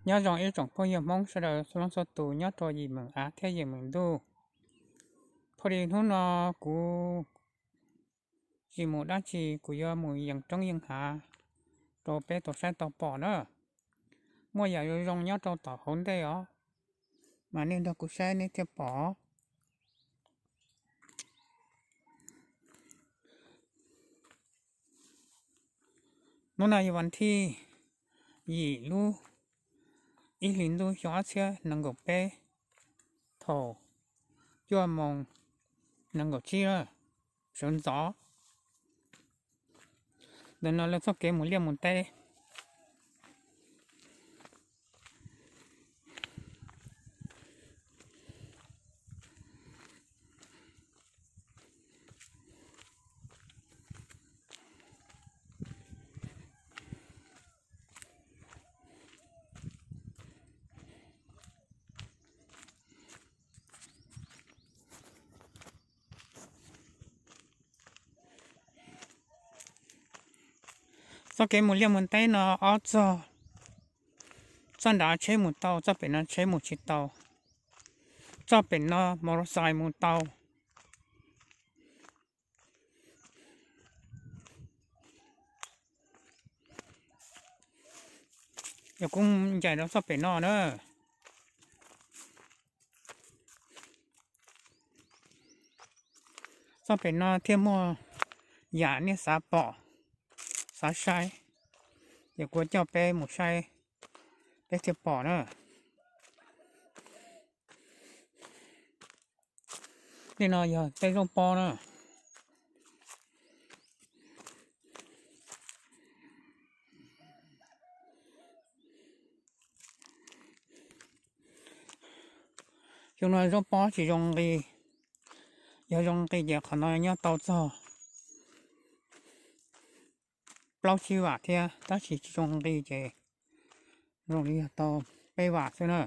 Nyob zoo ib tsoom phooj ywg Hmoob sawv daws txhua leej txhua tus nyob rau yim meem av thiab yim meem ntuj. Thaum li hnub no kuv tsis mus dab tsi, kuv yuav mus yees roob yees hav rau peb tau saib tau pom na. Muaj yam zoo zoo nyob rau tom hauv ntej os, mas nej nrog kuv saib nej thiaj pom. Hnub no yog vas thij yim lub ib hlis ntuj xyoo ob txhiab nees nkaum peb, thaum cuaj moos nees nkaum tsib lawm, sawv ntxov. Ntawm no lawv txoj kev mus liaj mus teb. Txoj kev mus liaj mus teb no ob txoj, txoj nrad tsheb mus tau, txoj pem no tsheb mus tsis tau, txoj pem no mos xais mus tau. Yog kuv ncaim rau txoj pem no na. Txoj pem no thiaj muaj yam nej xav pom, xav saib, ces kuv coj peb mus saib, peb thiaj pom na. Tej no yog tej zaub pob na. Xyoo no zaub pob tsis zoo nqi, yog zoo nqi ces qhov no nyob tau txog plaub tsib vam thiab, tab sis tsis zoo nqi ces zoo li yog tau peb vam xwb na.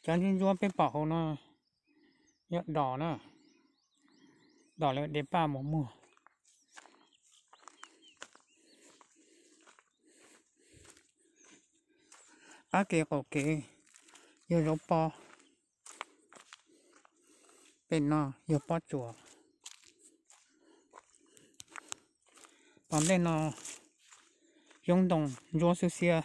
Cov ntsuab ntsuab peb pom hauv no yog dos na, dos lawv de paj mus muag. Qab kev qaum kev yog zaub pob, pem no yog pob tsuas. Tom ntej no xyoob ntoo ntsuab xwb xiab.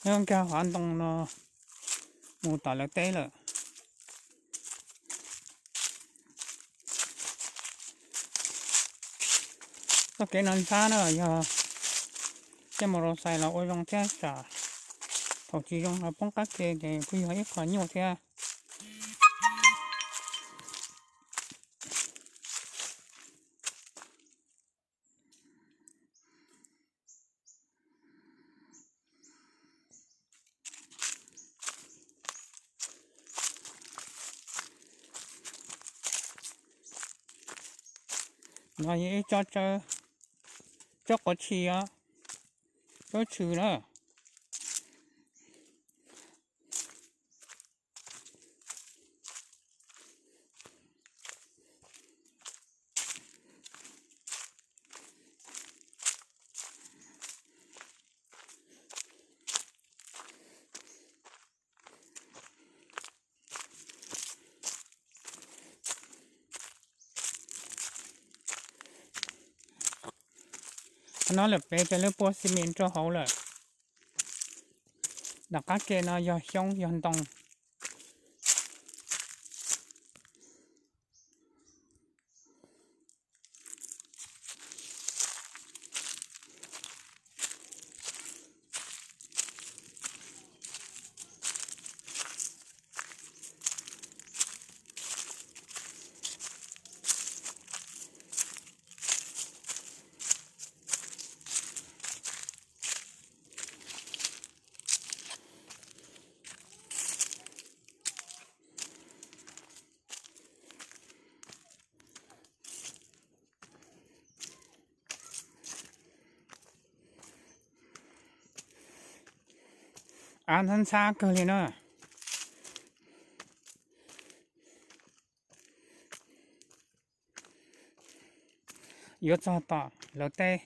Nyob nkag hav ntoo no mus tom lawv teb lawm. Txoj kev no ntxhab na, yog caij mos los xais los ua zoo thiab tsam thaum tsis zoo los poob qab ke ces kuj yog ib qho nyuaj thiab. No yog ib tsob tsawb, tsob quav tshis os, tsob tshwm na. Qhov no lawm pem ces lawv pua xi mes rau hauv lawm. Nram qab ke no yog xyoob yog ntoo. Av ntxhab ntxhab kawg li na. Yuav txog tom lawv teb.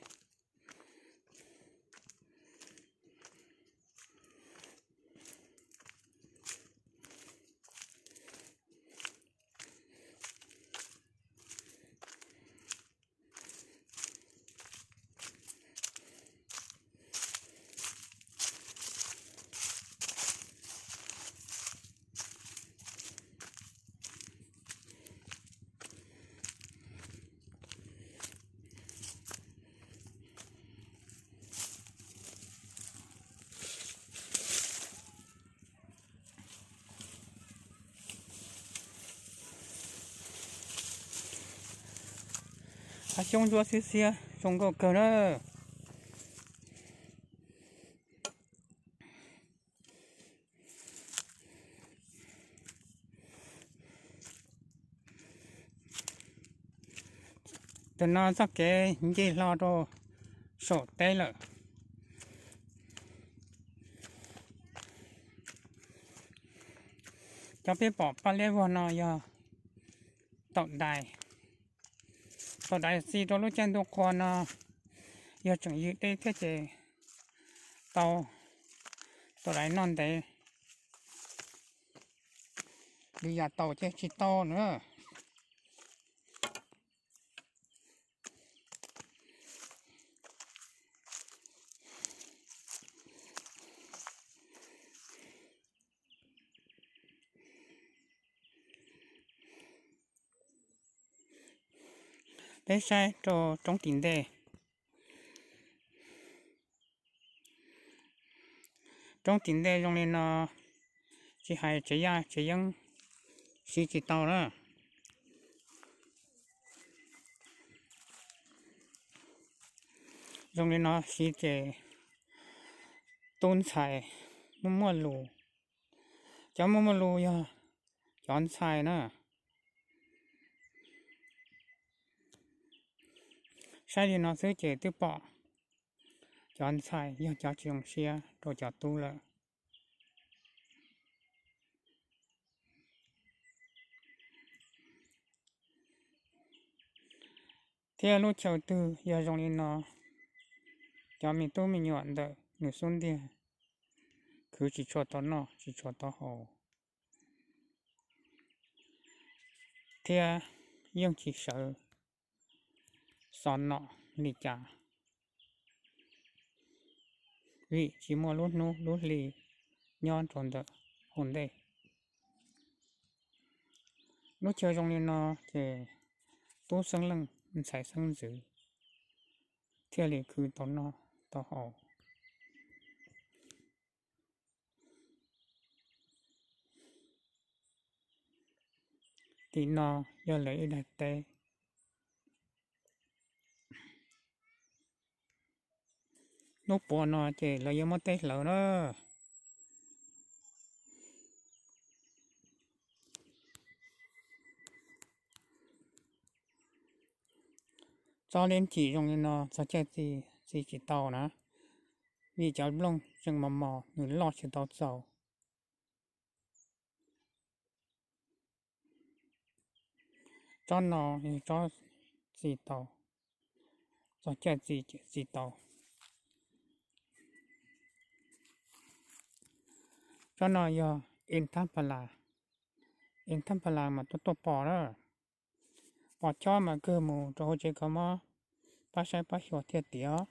Qab xyoob ntsuab xiab xiab zoo nkauj kawg na. Tam no txoj kev nce hlo rau saum teb lawm. Cov peb pom paj liab vog no yog taum dais. Taum dais txi rau lub caij ntuj qhua no yog tseem ywg dej thiab ces tau taum dais noj ntev. Lwm yam taum ces tsis tau na. Peb saib rau roob tim ntej. Roob tim ntej zoo li no, tsis hais tsev yaj tsev yeeb siv tsis tau na. Zoo li no siv ces tub ntxhais muaj muaj lus. Cov muaj muaj lus yog cov ntxhais na. Saib li no xwb ces twb pom cov ntxhais yog cov tsis zoo siab rau cov tub lawm. Thiab lub chaw twg yog zoo li no, cov me tub me nyuam ntawm nws xub ntiag khwv tsis tshua tau noj tsis tshua tau haus, thiab yeej tsis sawv xov nom li cas, vim tsis muaj lub hnub lub hli nyob rau ntawm hauv ntej. Lub chaw zoo li no ces tub xeeb leej ntxhais xeeb ntxwv thiaj li khwv tau noj tau haus. Tim no yog lawv ib daim teb. Lub puas no ces lawv yuav muab teb hlawv na. Txoj li ntxim zoo li no txog caij txi, txi tsis tau na, vim cov nplooj tseem mos mos nws loj tsis tau txaus. Tsob no yog tsob txi tau, txog caij txi ces txi tau. Tsob no yog intampala, intampala mas tuaj tuaj pom na. Pom chob mas kawg mus rau hauv tsev kho mob pab saib pab xyuas thiaj tiav.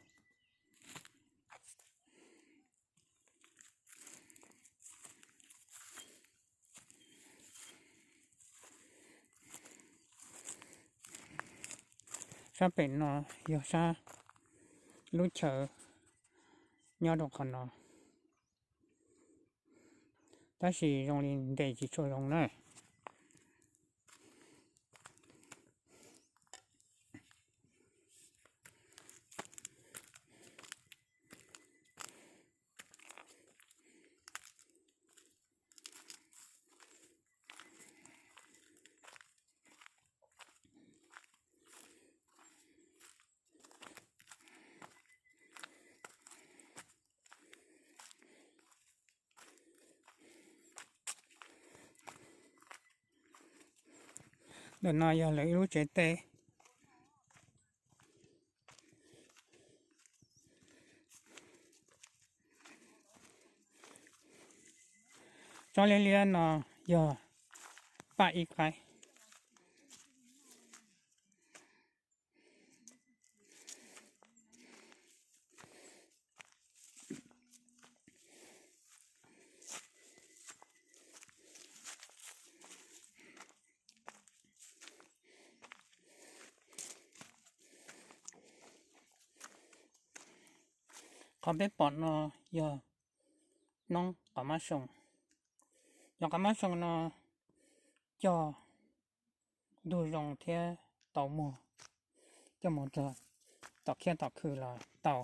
Sab pem no yog sab lub chaw nyob rau qhov no, tab sis zoo li ntes tsis tshua zoo na. Ntawm no yog lawv ib lub tsev teb. Tsob liab liab no yog paj ib qaib. Qhov peb pom no yog noob qos mab soo. Yog qos mab soo no coj ntug zoo thiab tau muag, coj mus rau tom khiab tom khw los tau.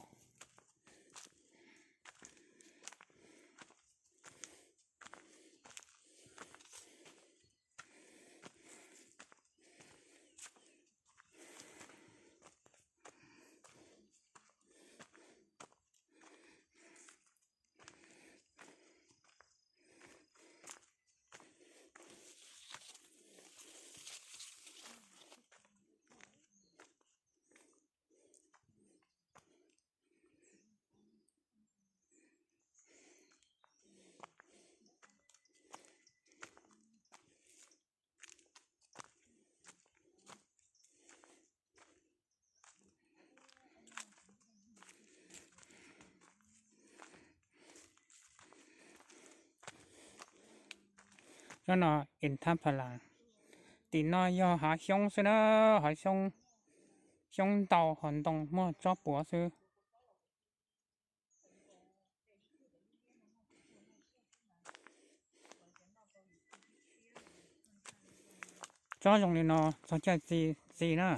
Tsob no Intapalas. Tim no yog hav xyoob xwb na, hav xyoob, xyoob ntau ho ntoo muaj tsob puav xwb. Tsob zoo li no txog caij txi txi na.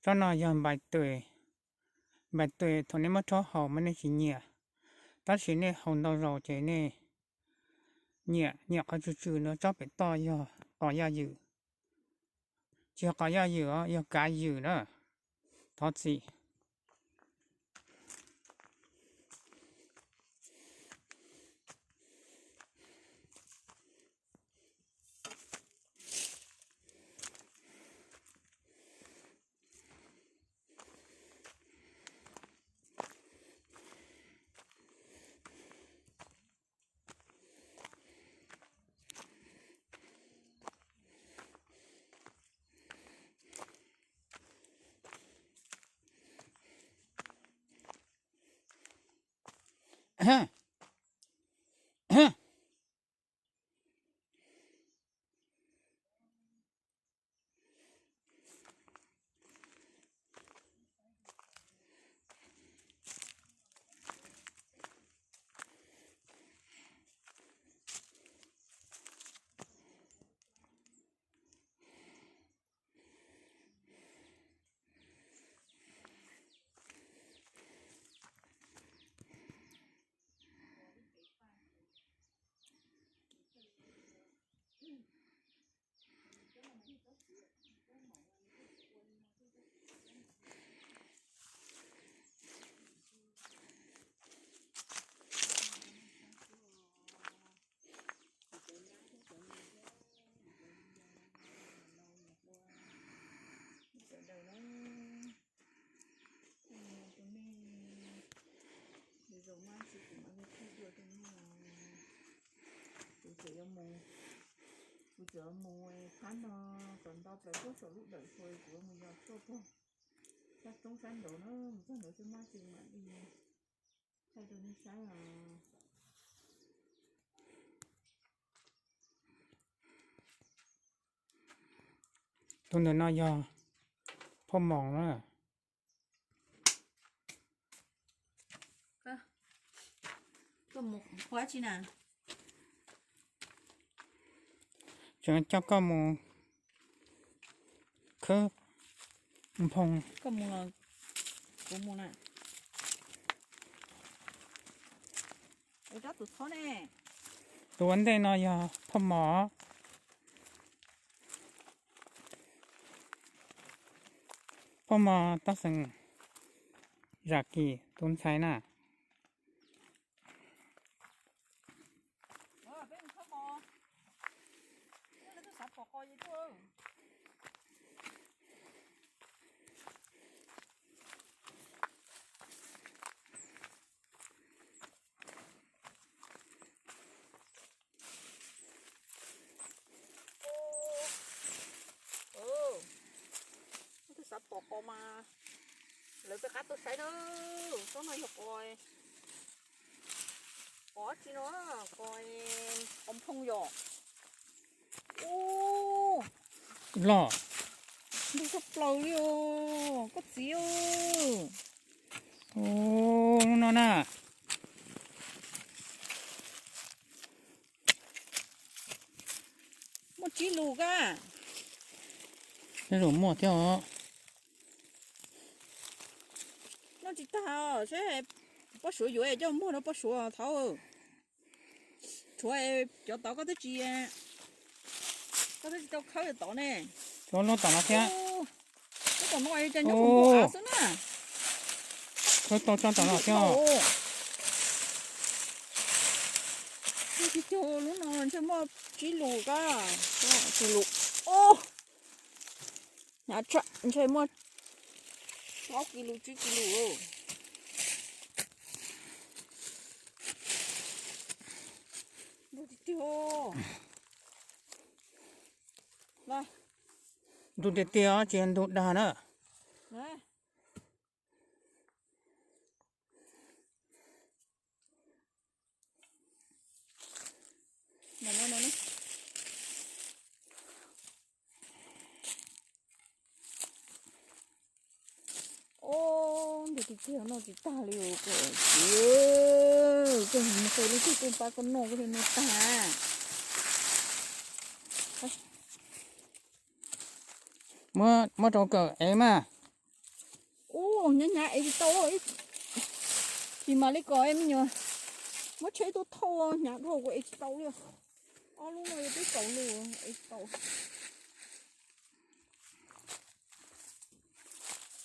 Tsob no yog npais tes, npais tes thaum nej muab rhaub haus mas nej tsis nyiam, tab sis nej haus ntau zaus ces nej nyiam, nyiam qhov tsw tsw no. Tsob pem toj yog qos yaj ywm, tsis yog qos yaj ywm os, yog kav ywm na. Thov txim. Sawv daws na, tus nej zoo mab tsis kuv mam li thaij dua rau nej os. Kuv tseem yuav mus, kuv tseem yuav mus phab no kom nto plaws puag saum lub dawm tso, kuv yuav mus yos tuaj pog sab roob sab nraud na, mus txog nraud xwb mab tsis mam li thaij rau nej saib os. Tus ntawm no yog phauj mos na. Koj mus ua dab tsi na? Tseem coj koj mus khawb nphoo. Koj mus los kuv mus na. Tus ua ntej no yog phauj mos. Phauj mos tab xeem zam kis tus ntxhais na. Peb mus khawb mos. Qos mas lawv peb qab tuaj saib na, tsob no yog qos, qos tsi no, qos, qos nphoo yom. Ub, loj, ntug tshaj plaws li os koj txiv. Ub, lub no na. Muaj tsib lus kab. Tej zaum muaj thiab os. Noj tsis tag, seb poj suav yuav coj muag rau poj suav thov. Tshuav cov tod koj twb tsis, koj twb tsis tau khawb tod ne. Cov loj tom no thiab. Cov tom no cas nyob hauv npua av xwb na. Khawb tau tsob tom no thiab. Tsis cog lub no ntshe muaj tsib lus kab, tsib lus. Hnyav tshaj, ntshe muaj plaub kis lus tsib kis lus. Ntug tiag tiag. Ntug tiag tiag tsis yog ntug dag na. Ub, ntug tiag tiag noj tsis tag li os koj txiv. Koj mus qe lub twg koj pab koj noj koj thiaj noj tag. Muab rau kawm ev mas. Ub, hnyav hnyav ev tsis tau. Tsis mam li kom me nyuam muab tsheb tuaj thauj, hnyav dhau kuv ev tsis tau li. Ob lub no yog twb kaum lus ev tsis tau.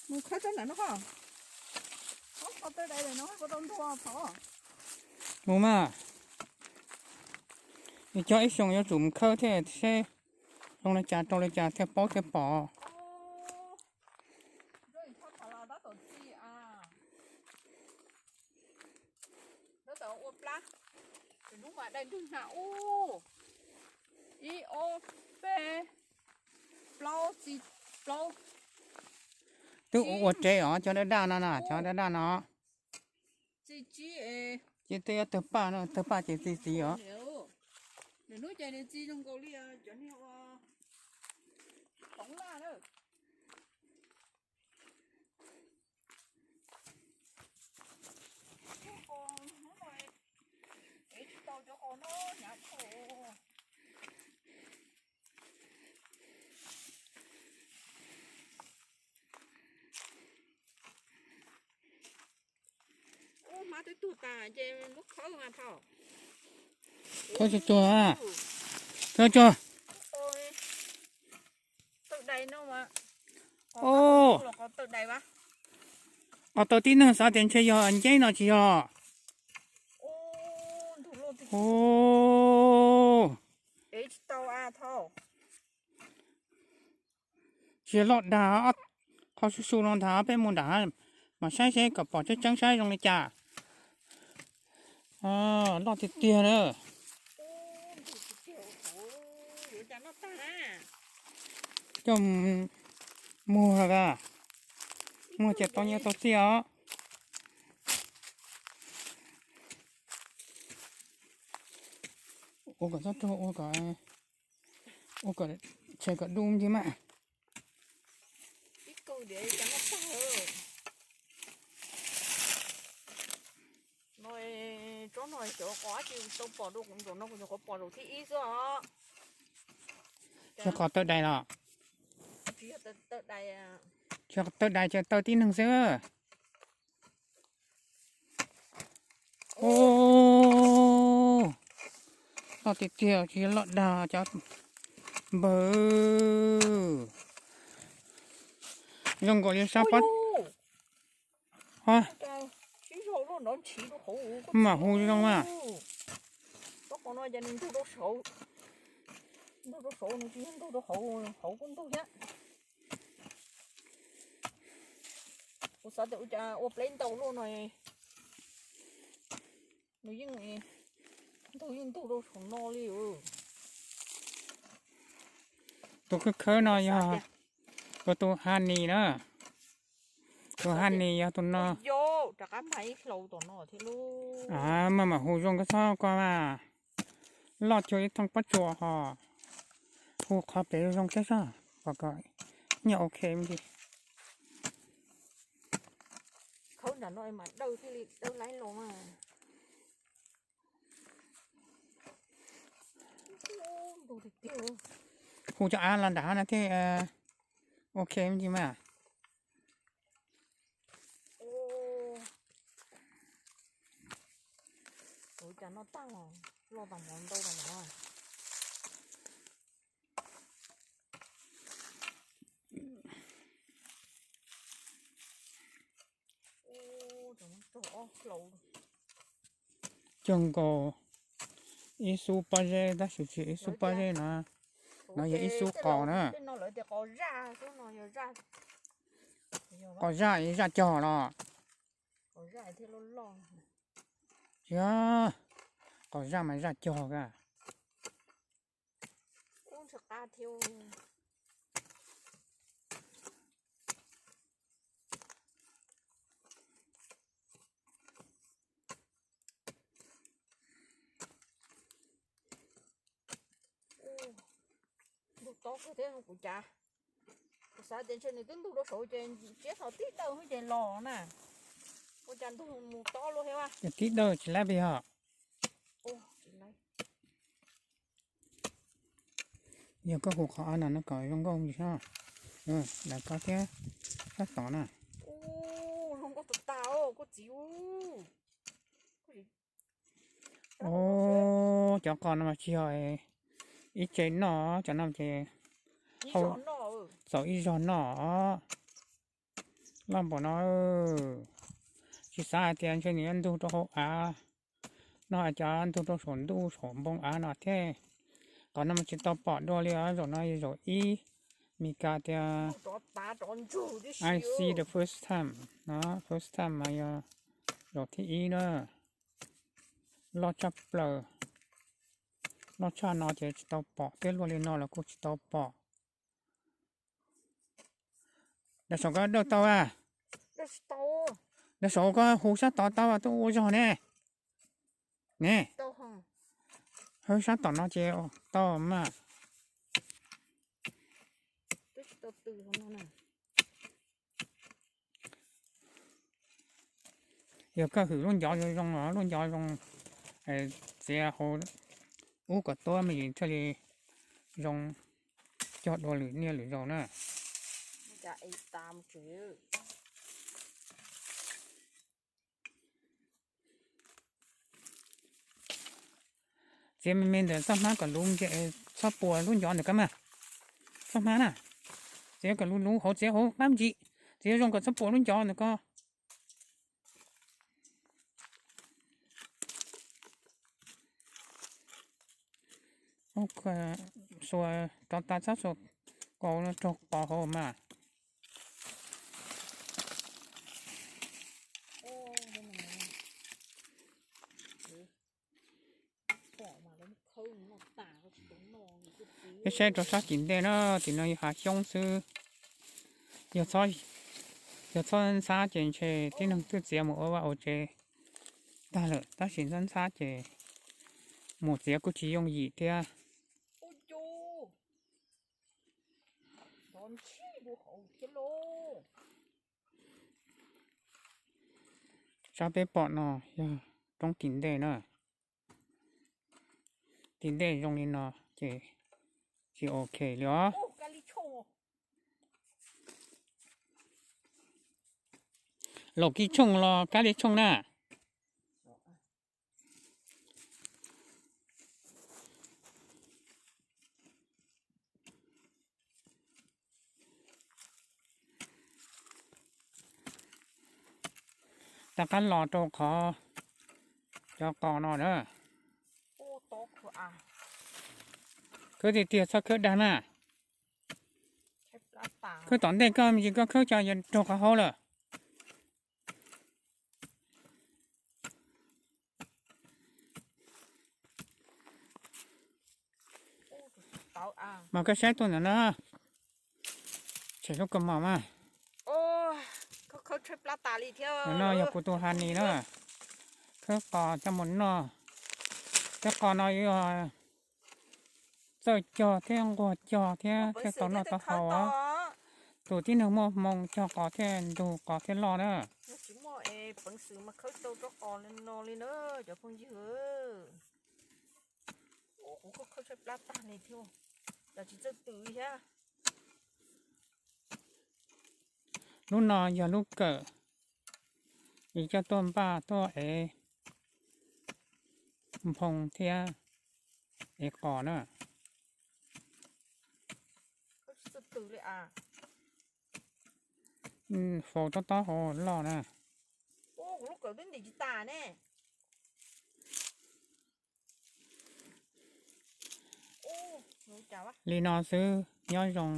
Mus khawb tsob ntawm no ho. Mus mas. Cog ib xyoos yuav tsum mus khawb thiab seb zoo li cas rau li cas thiaj paub thiaj pom. Ua plab, hnub mas dai nrwg hna ub. Ib ob peb plaub txi plaub. Twb ua tsev os, cov daj daj no na, cov daj daj no. Txi tsib. Ces twb yuav tawg paj no, tawg paj ces txi txiv os. Nws hnub ces nws txi zoo nkaus li cov niag ua toov laj na. Ev tsis tau cov qos no hnyav dhau. Ub, hmab twb tuag tas ces muab khawb mas thaum. Khawb tsuag tsuag, khawb tsuag. Os, tawm tib neeg xav tias ntshe yog nceb no tsis yog. Os, tsis loj dag, qhov su su no ntag, peb mus nram mas saib seb kom pom tseeb tseeb saib zoo li cas. Loj tiag tiag na. Coj muag, muag ces tau nyiaj tau txiaj os. Ua kom txhob raug, ua kom, ua kom tshem kom dub ncig mas. Tsob no xyov qhov tsis tau pom rau kuv, zaum no kuv nyuam qhuav pom zaum thib ib xwb os. Tsis yog qhov tawg dais los? Tsis yog tawg dais, tsis yog tawg dais, tawg tib neeg xwb. Os, loj tiag tiag, tsis yog loj dag cov npawg. Zoo nkaus li sab pob. Mam hu zoo mas. Ntug rau saud, nws tsis yog ntug rau hauv, hauv kuj ntug thiab. Kuv xav tias ua cas ua pleb ntau luaj no, nws yeej ntug, yeej ntug rau saum no li. Tus khawb khawb no yog kuv tus Hanis na. Tus honey yog tus no. Maj mam hu zoo koj txhob koj loj cuag ib thooj pob tsuas ho. Hu qhov pem zoo thiab soj, kom kom nyiaj ok me ntsis. Hu cov av los nram no thiaj ok me ntsis mas. Cog nkaus ib xub pob zeb tab sis tsis ib xub pob zeb no, no yog ib xub qos na. Qos zaj, zaj cog los? Tsis, qos zaj mas zaj cog ka. Ntug tob kawg thiab kuv cav. Kuv xav tias ntshe nws twb ntug rau saud ces tsiab thaum tib dawj xwb ces los na. Ua cas ntug mus tob luaj thiab. Ces tib dawj tsis laib pes yog. Yog koj hu qhov av no no kom zoo nkauj ntsis soj, lawv koj thiab sab tod na. Cov qos no mas tsis yog ib tse noj, cov no ces txaus ib zaug noj. Loj npaum no, tsis xav hais tias ntshe nws yuav ntug rau hauv av no, cov ntug rau saum ntuj saum npoo av no thiab. Qhov no mas tsis tau pom dua li os, zaum no yog zaum ib. Mis Kas tias I see the first time no, first time mas yog zaum thib ib na. Loj tshaj plaws, loj tshaj no ces tsis tau pom thiab, luaj li no los kuj tsis tau pom. Dav saum koj dawj tau a? Dav saum koj hu sab tod tau, tuaj ua zog ne. Ne, hawb sab tom no ces tau mas. Yog koj hwm lub ncov zoo zoo, lub ncov zoo, txiav hauv ub kom tuab me ntsis thiaj li zoo cog dua lwm niaj lwm zaus na. Txiav me me ntawm txoj hmab kom luv, txhob puas lub ncov ntawm ko mas. Txoj hmab na, txiav kom luv luv hauv, txiav hauv qab ntsis, txiav zoo kom txhob puas lub ncov ntawm ko. Xuas rov tas txhob xuas kaus no raug qos hauv mas. Peb saib rau sab tim ntej na, tim no yog hav xyoob xwb. Yog txhob ntxhab ces ntshe tib neeg twb txiav mus ua vaj ua tsev tag lawm, tab sis ntxhab ntxhab ces mus txiav kuj tsis yooj yim thiab. Sab peb pom no yog roob tim ntej na. Tim ntej zoo li no ces tsis ok li os. Laus kib tshooj los kab li tshooj na. Rov qab los rau qhov cov qos no na. Khawb tiag tiag, txhob khawb dag na. Khawb tom ntej koj me ntsis, koj khawb cov yuav raug qhov hauv lawm. Mas koj saib tuaj ntawm no, tshem lub kaus mom mas. Tus no yog kuv tus honey na, khawb qos coj mus noj. Tej qos no yog txawj cog thiab nquag cog thiab thiaj tau noj tau haus os. Tus tib neeg muaj hmoo cog qos thiaj ntug qos thiaj loj na. Lub no yog lub kawm, es coj tuaj npaj tuaj ev nphoo thiab ev qos na. Faus tob tob hauv loj na. Li no xwb nyob zoo.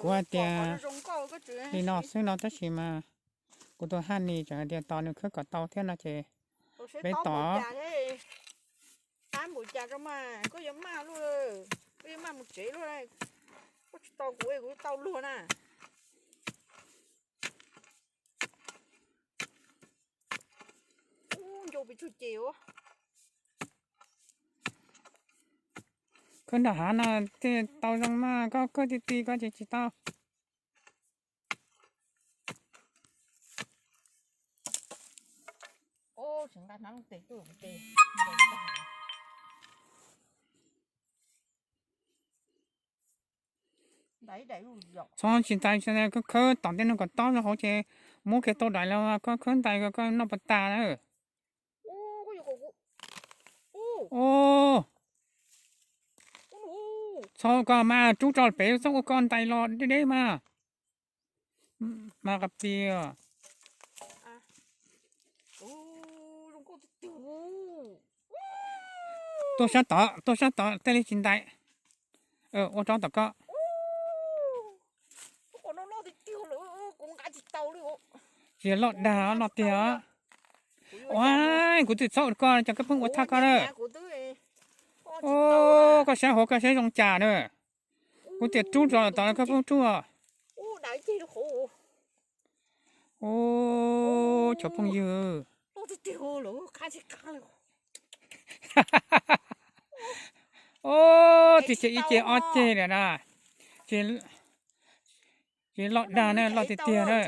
Kuv hais tias li no xwb no tab sis mas kuv tus honey tseem hais tias tos nws khawb kom tau thiab no ces peb tos. Koj yuav maj luj, koj yuav maj mus tsev luj, koj tsis tau kuv, kuv tau luag na. Ub, nco pes tsawg ces ua. Khawb nram hav no tej tau zoo mas koj khawb ti ti koj ces tsis tau. Txhob tsis ntais, khawb tom tej no kom tob rau hauv ces muab kiag tau daim los koj khawb ntais koj noj pas tas na. Txhob koj mas rub tso pem txhob ua koj ntais los deb deb mas. Mas qas pis. Tuaj sab tod, tuaj sab tod tej li tsis ntais. Ua rau tom koj. Tsis loj dag loj tiag. Ua, kuv twb txhob ua koj cov koj pheej ua thaj koj na. Koj saib hauv koj saib zoo cas na. Kuv tias rub tso tod koj pheej rub. Ua, cov phooj ywg. Ua, tsis ces ib ce ob ce lawm na. Tsis loj dag na, loj tiag tiag na.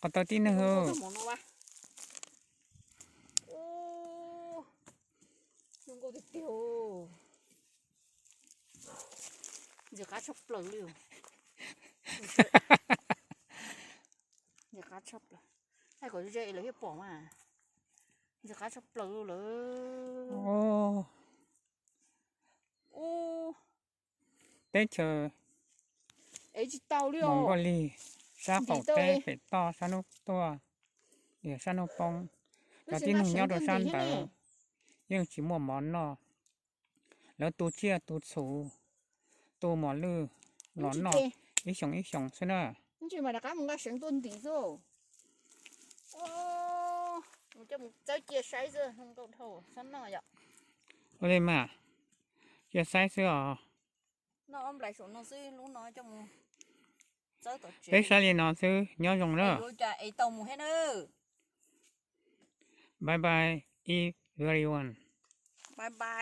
Qos taw tib neeg. Ntxim qab tshaj plaws li. Ntxim qab tshaj plaws. Thaij kom ze lawv thiaj pom mas. Ntxim qab tshaj plaws lawm. Teb chaws Moos Nkauj Lig, sab qaum teb pem toj sab hnub tuaj, sab hnub poob. Cov tib neeg nyob rau sab ntawd yeej tsis muaj mov noj. Lawv tu tsiaj tu txhu, tu mos lwj los noj ib xyoos ib xyoos xwb na. Ua li mas, cia saib xwb os. Peb saib li no xwb, nyob zoo na. Bye bye everyone.